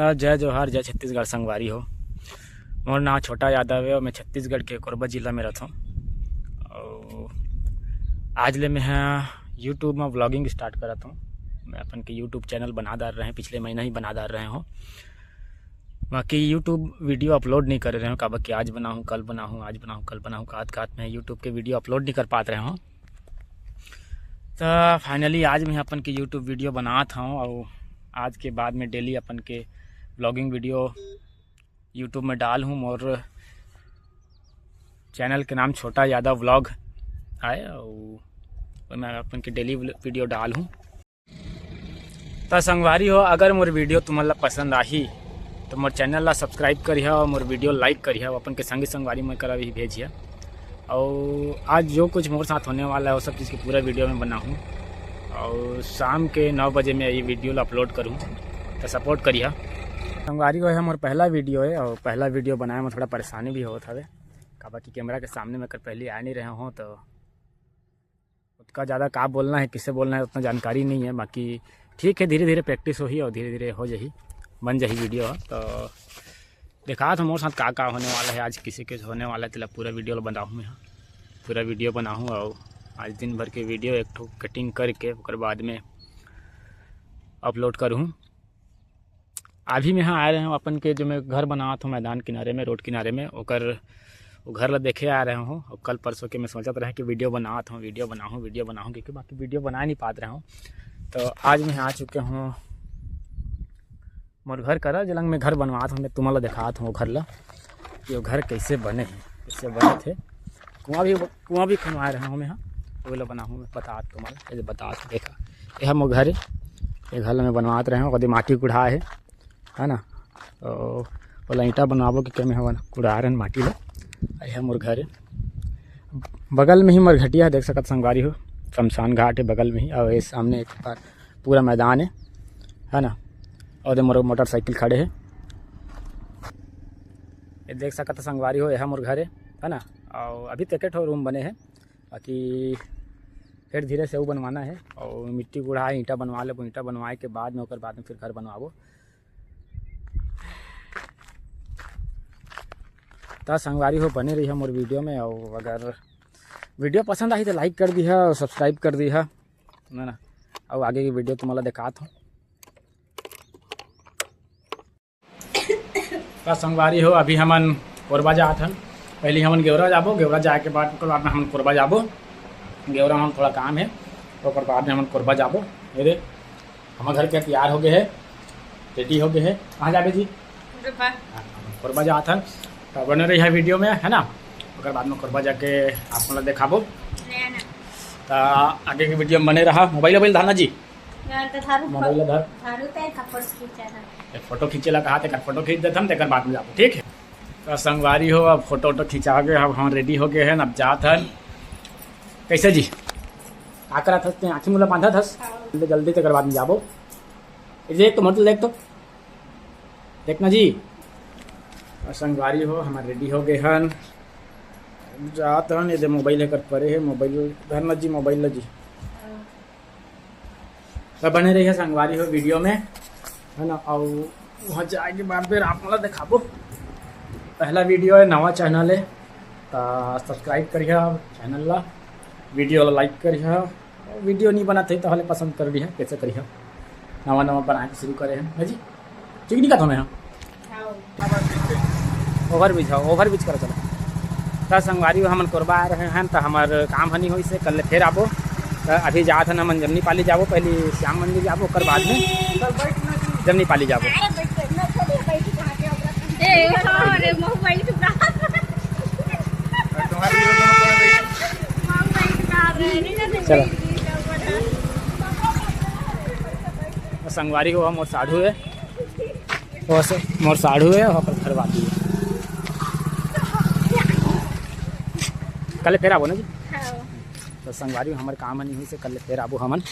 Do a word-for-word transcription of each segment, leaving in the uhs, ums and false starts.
जय जोहार, जय छत्तीसगढ़ संगवारी हो। मोर नाम छोटा यादव है और मैं छत्तीसगढ़ के कोरबा जिला में रहता हूँ। और आज ले मैं हाँ YouTube में vlogging start करत हूँ। मैं अपन के YouTube channel बना डार रहे हैं, पिछले महीना ही बना डार रहे हूँ। बाकी YouTube video upload नहीं कर रहे हूँ, काबर कि आज बनाऊँ, कल बनाऊँ, आज बनाऊँ, कल बनाऊँ, कात कात में YouTube के video upload नहीं कर पात रहे हूँ। तो finally आज मैं अपन के YouTube video बनात हूँ और आज के बाद में daily अपन के vlogging video YouTube में डाल हूँ। मोर channel के नाम छोटा यादव vlog आए और मैं अपन के daily video डाल हूँ। त संगवारी हो, अगर मोर video तुमन ला पसंद आही तो मोर channel ला subscribe करिहा और मोर video like करिहा, अपन के संगी संगवारी मन करा भी भेजिहा। और आज जो कुछ मोर साथ होने वाला है वो सब चीज़ की पूरा video में बनाहूँ और शाम के नौ बजे मैं ये video ला upload करूँ, तो support करिहा। संगवारी हो, यह मोर पहला video है और पहला video बनाए में थोड़ा परेशानी भी होत हवे, काबर कि camera के सामने मैं कर पहले आ नहीं रहे हों, तो उतना ज़्यादा का बोलना है, किससे बोलना है, उतना जानकारी नहीं है। बाकी ठीक है, धीरे धीरे practice होही और धीरे धीरे हो जाही, बन जाही video। तो दिखात हूँ मोर साथ का का होने वाला है, आज किसे किसे होने वाला है, तेला पूरा video ला बनाहूँ मैं, पूरा video बनाहूँ और आज दिन भर के video एक ठो cutting करके ओकर बाद में upload करूँ। अभी मैं यहाँ आए रहे हूँ अपन के जो मैं घर बनात हूँ मैदान किनारे में, road किनारे में, ओकर वो घर ला देखे आ रहे हूँ। और कल परसों के मैं सोचत रहे कि video बनात हूँ, video बनाहूँ, video बनाहूँ, क्योंकि बाकी video बना नहीं पात रहे हूँ। तो आज मैं आ चुके हूँ मोर घर करा, जेला मैं घर बनवात हूँ, मैं तुमन ला देखात हूँ वो घर ला कि वो घर कैसे बने है, कैसे बने थे। कुआं भी, कुआं भी खनवाए रहे हूँ मैं, हाँ, वो ला बनाहूँ मैं, बतात तुमन ला, ये बतात देखा, ये मोर घर है, ये घर ला मैं बनवात रहे हूँ, कदी माटी कुढ़ा है, है ना, तो ओला ईंटा बनाबो कि क्या मैं हवन कुढ़ा रहे माटी ला। ये मोर घर है, बगल में ही मोर घटिया है, देख सकत संगवारी हो, शमशान घाट है बगल में ही, और ये सामने एक बार पूरा मैदान है, है ना। और ये मोर मोटरसाइकिल खड़े है, ये देख सकत संगवारी हो, यह मोर घर है, है ना। और अभी तो एके ठो रूम बने है, बाकी फिर धीरे से वो बनवाना है और मिट्टी गुढ़ा ईंटा बनवा लेबो, ईंटा बनवाए के बाद में ओकर बाद में फिर घर बनवाबो। त संगवारी हो, बने रहिहा मोर video में, और अगर video पसंद आही तो like कर दिहा और subscribe कर दिहा, है ना। और आगे की video तुम्हारा दिखात हूँ। का संगवारी हो, अभी हमन कोरबा जात हन। पहली हमन गेवरा जाबो, गेवरा जाए के बाद ओकर बाद में हमन कोरबा जाबो। गेवरा हमन थोड़ा काम है, तो ओकर बाद में हमन कोरबा जाबो। ये दे, हमर घर के तैयार हो गए है, ready हो गए है। कहाँ जाबे जी? कोरबा। हाँ, हमन कोरबा जात हन, तो बने रहिहा video में, है ना। ओकर बाद में कोरबा जाके आप मन ला देखाबो। ले आना। तो आगे के video में बने रहा। मोबाइल, मोबाइल धारना जी। यार, तो थारू मोबाइल ला धर। थारू ते एक फोटो खींचा था। एक फोटो खींचे ला कहा, तेकर फोटो खींच देथन, तेकर बाद में जाबो, ठीक है? तो संगवारी हो, अब फोटो वोटो खिंचा गए, अब हम ready हो गए हैं, अब जात हन। कैसे जी? का करत हस ते? आँखी मुला बांधत हस? हाँ। जल्दी, जल्दी, तेकर बाद में जाबो। ये देख तो, मतलब देख तो। देखना जी। और संगवारी हो, हमर ready हो गए हन। जात हन, ये दे मोबाइल है कर परे है, मोबाइल धरना जी, मोबाइल ला जी। हाँ। तो बने रहिहा संगवारी हो video में, है ना। और वहाँ जाए के बाद फिर आप मन ला देखाबो। पहला video है, नवा channel है, तो subscribe करिहा channel ला, video ला like करिहा। Video नहीं बनत है तो हले पसंद कर दिहा, कैसे करिहा, नवा नवा बनाए के शुरू करे हैं, है जी। ठीक नहीं कहत हूँ मैं, हाँ। Overbridge, हाँ, overbridge करा चलो। त संगवारी हो, हमन कोरबा आ रहे हैं, त हमर काम हनी होइस हे, कल ले फेर आबो। त अभी जात हन हमन जमनी पाली जाबो, पहली श्याम मंदिर जाबो, ओकर बाद में जमनी पाली जाबो। ए, अरे, मोबाइल चुप रहा। चलो। त संगवारी हो, मोर साढ़ू है। वो से मोर साढ़ू है, ओकर घरवाली है। कल फेर आबो ना जी? हाँ। त संगवारी, हमर काम नहीं होइस हे, कल फेर आबो हमन।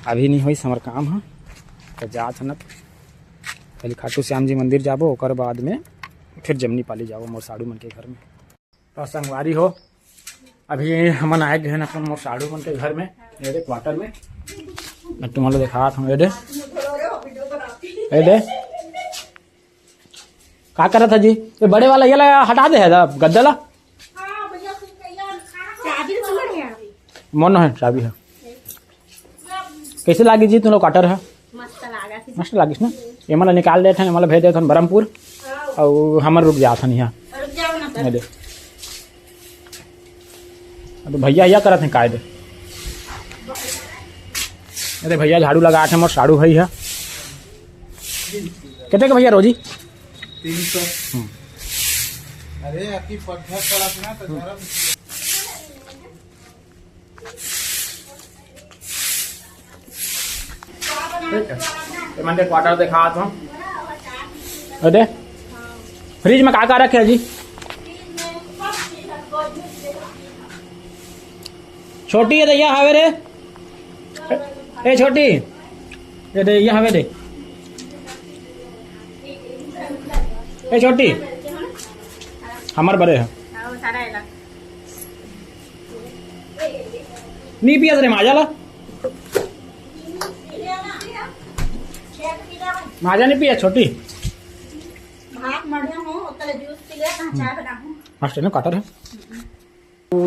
अभी नहीं होइस हमर काम ह, त जात हन। पहले खाटू श्याम जी मंदिर जाबो, ओकर बाद में फिर जमनी पाली जाबो मोर साढ़ू मन के घर में। तो संगवारी हो, अभी हमन आए गए हैं अपन मोर साढ़ू मन के घर में, ये दे quarter में। मैं तुम्हारा दिखात हूँ, ये दे, ये दे, का करत हे जी? ये बड़े वाला ये ला हटा दे हे दा, गद्दा ला। चाबी तो बढ़िया। मोर नोहे, चाबी हे। कैसे लागिस जी तुम लोग quarter हे? मस्त लागत हे। मस्त लागिस ना? एमन ला निकाल देथन, एमन ला भेज देथन बरमपुर। हाँ। अउ हमर रुक जाथन इहाँ। रुक जाओ ना ये सर। दे। अरे भैया, या करत हे काय दे? अरे भैया, झाड़ू लगात हे, मोर साड़ू भाई हे। कितने के भैया रोजी? तीन सौ। हम्म। अरे, अति पत्थर पड़त ना, तो गरम। ठीक हे, ये मन के quarter देखात हों। अरे, fridge में का का रखे हे जी? छोटी हे, तो ये हवे रे। ए छोटी, ये दे, ये हवे दे। ए छोटी, हमर बड़े हे। नी पियस रे माजा ला। माजा नी पिया छोटी। भात मढ़े हो, ओतले juice पी ले, कहाँ चाय बनाहूँ। मस्त हे ना quarter हे। तो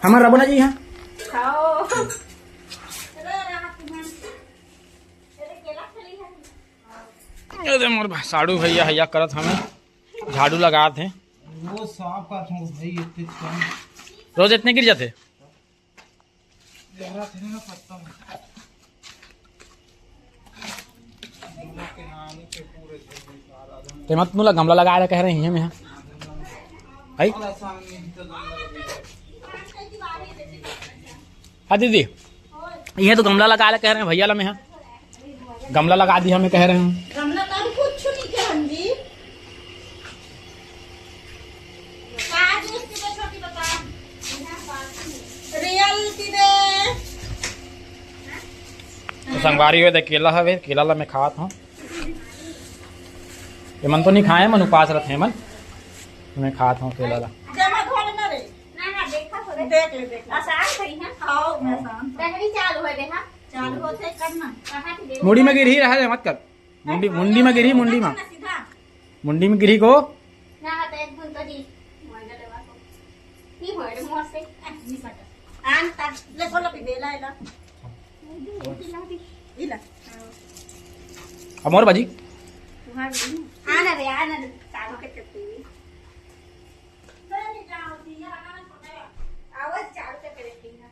हमर रबना जी हे। खाओ। ये दे मोर भा-, साड़ू भैया हैया करत हवे, झाड़ू लगात हे। रोज साफ करत हों भाई, इतने कम। रोज इतने गिर जाथे? गहरा थे ना पत्ता में। तेमा तो मोला गमला लगाए ला कहे रहे हे, में हे। भाई? हाँ दीदी, ये तो गमला लगाए ला कहे रहे हे भैया ला, में हे। गमला लगा दिया, में कहे रहे हे। गमला तो हम कुछ नहीं कहे हम जी। का juice पीबे छोटी बता? Real पीबे। तो संगवारी हो दे, केला हवे, केला ला में खात हों। ये मन तो नहीं खाए, मन उपास रथे मन। मैं खात हों केला ला। जमा धो लेना रे। ना, ना, देखा थोड़े। देख ले, देख ले। आसान सही हे। हाँ, मैं आसान। पहली चालू हे, देखा। चालू होथे करना। कहाँ थी देखा? मुड़ी में गिरही रहे, मत कर। मुंडी, मुंडी में गिरही, मुंडी में। सीधा। मुंडी में गिरही को। ना, हाँ, तो एक घंटा जी। मोबाइल लेवा को। नहीं होए रे, मोर से। ए, नहीं सका। आन ता, ले, खोलो, भी बेला एला। इला। अब मोर बाजी। तुम्हार भी। आना रे, आना रे, चालू के करती। आवाज चालू के करती है।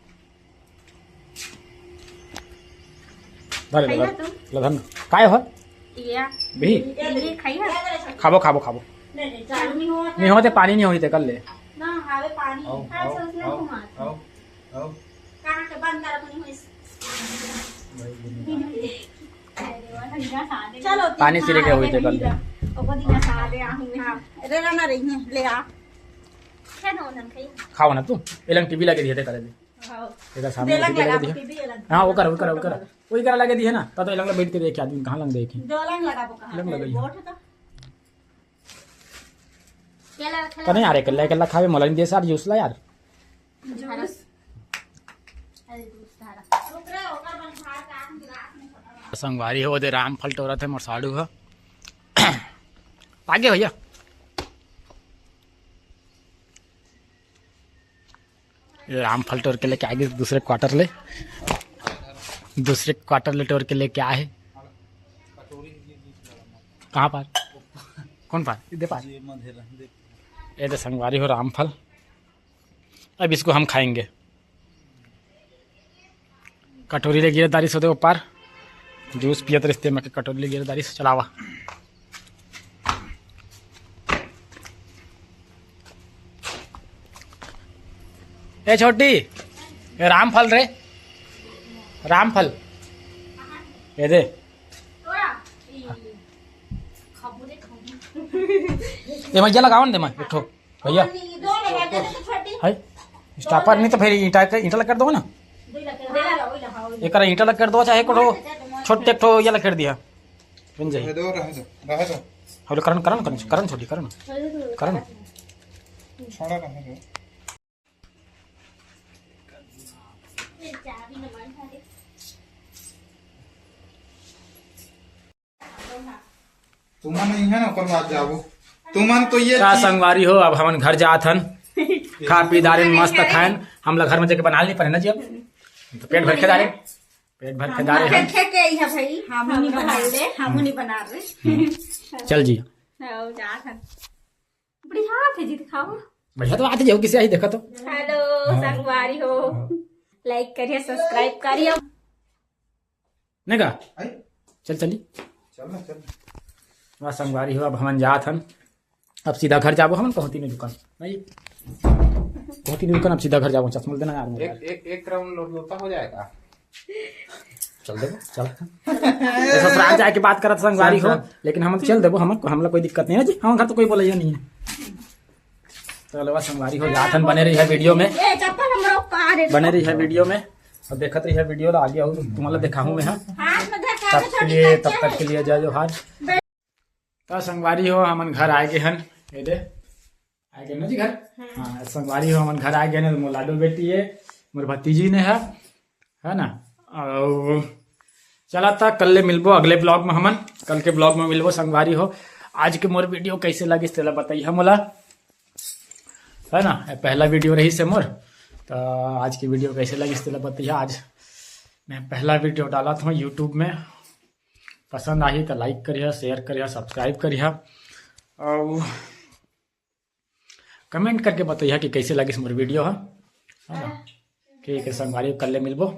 धर ले, खाइया धर। तू? ले धर ना। काय हो? या। भी? ये खाइया? खाबो, खाबो, खाबो। नहीं, नहीं, चालू नहीं हुआ था। नहीं होते, पानी नहीं होते, कर ले। ना, हावे पानी। आओ, अच्छा, आओ, उसमें आओ, घुमा। आओ, आओ। कहाँ के बंद कर अपनी हुई। चलो, पानी सिरे के हुई थे कर ले। ओको दिन सादे आहूँ मैं। हाँ। रे, रे, ना रही है, ले आ। क्या ना उन्हन खाइया? खाओ ना तू। एलंग टीवी लगे दिए थे करे दे। हाँ। एकर सामने देलंग टीवी लगे लगा दिए। TV along. हाँ, वो कर, वो कर, वो कर। वही करा लगे दिए ना। तब तो एलंग बैठ के देखे आदमी, कहाँ लंग देखे। देलंग लगाबो कहाँ? एलंग लगाई। वोट तो। केला, केला। तने यार, एकला, एकला खावे, मोला नहीं दे सार, जूस ला यार। जूस। अरे, जूस धारा। संगवारी हो दे, रामफल टोरत हे मोर साढ़ू ह। आगे भैया। ये रामफल टोर के लेके आगे दूसरे quarter ले, दूसरे quarter ले टोर के लेके आए हे। कहाँ पार? कौन पार? ये दे पार। ये तो संगवारी हो रामफल, अब इसको हम खाएंगे। कटोरी ले गिरे दारी सोते ऊपर, जूस पियत रिश्ते में के कटोरी ले गिरे दारी से चलावा। ए छोटी, ए रामफल रे, रामफल, ये दे। ये मैं जला गावन दे मैं, उठो। भैया। है? स्टॉपर नहीं तो फिर ईंटा के, ईंटा लग कर दो ना। एक ईंटा लग कर दो, चाहे कोठो छोटे ठो ये लग कर दिया। बन जाए। रहे दो, रहे दो, रहे दो। अब करण, करण, करण, करण छोटी, करण। करण। छोड़ा रहे दो। तुमन नहीं है ना, ओकर बाद जाबो। तुमन तो ये का चीज संगवारी हो, अब हमन घर जात हन। खा पी डारेन, मस्त खाएन। हमला घर में जाके बना नहीं पड़े ना जी, अब तो पेट भर के डारेन, पेट भर के डारेन। खे के ही है भाई, हम नहीं बना रहे, हम नहीं बना रहे। चल जी। हाँ, जा था। बढ़िया थे जी, दिखाओ। बढ़िया तो बात है, जो किसी आई देखा तो। हेलो संगवारी हो, लाइक करिए, सब्सक्राइब करिए। नहीं का? आई? चल चली। चल ना, चल। वाह संगवारी हो, अब हमन जात हन। अब सीधा घर जाबो हमन, कहती नहीं दुकान। नहीं, कहती नहीं दुकान, अब सीधा घर जाबो। चश्मा देना यार, मोर एक, यार। एक, एक राउंड लोटा हो जाएगा। चल दे, चल। तो ससुराल जाके बात करत संगवारी हो, चल, चल। लेकिन हमन चल देबो, हमन, हमला कोई दिक्कत नहीं है जी, हमन घर तो कोई बोलइया नहीं है। तो चलो संगवारी हो, जात हन, बने रहिहा वीडियो में, ए, चप्पल हमरो का रे? बने रहिहा वीडियो में और देखत रहिहा वीडियो ला आगे, और तुम्हारा दिखाऊं मैं, हाँ। हाथ में धर के तब आगे के छोटी लिए, तब करके तक के लिए जय जोहार। तो संगवारी हो, हमन घर आ गए हन, ये दे, आ गए ना जी घर। हाँ। हाँ, संगवारी हो, हमन घर आ गए हन, मोर लाडो बेटी है, मोर भतीजी ने है, है ना? और चला था, कल ले मिलबो अगले ब्लॉग में हमन, कल के ब्लॉग में मिलबो संगवारी हो। आज के मोर वीडियो कैसे लगिस तेला बताइहा मोला, है ना? ये पहला वीडियो रहिस हे मोर, तो आज की वीडियो कैसे लगिस तेला बताइहा। आज मैं पहला वीडियो डालत हूँ यूट्यूब में, पसंद आही तो लाइक करिहा, शेयर करिहा, सब्सक्राइब करिहा और कमेंट करके बताइहा कि कैसे लगिस मोर वीडियो ह, है ना? ठीक है संगवारी, कल ले मिलबो।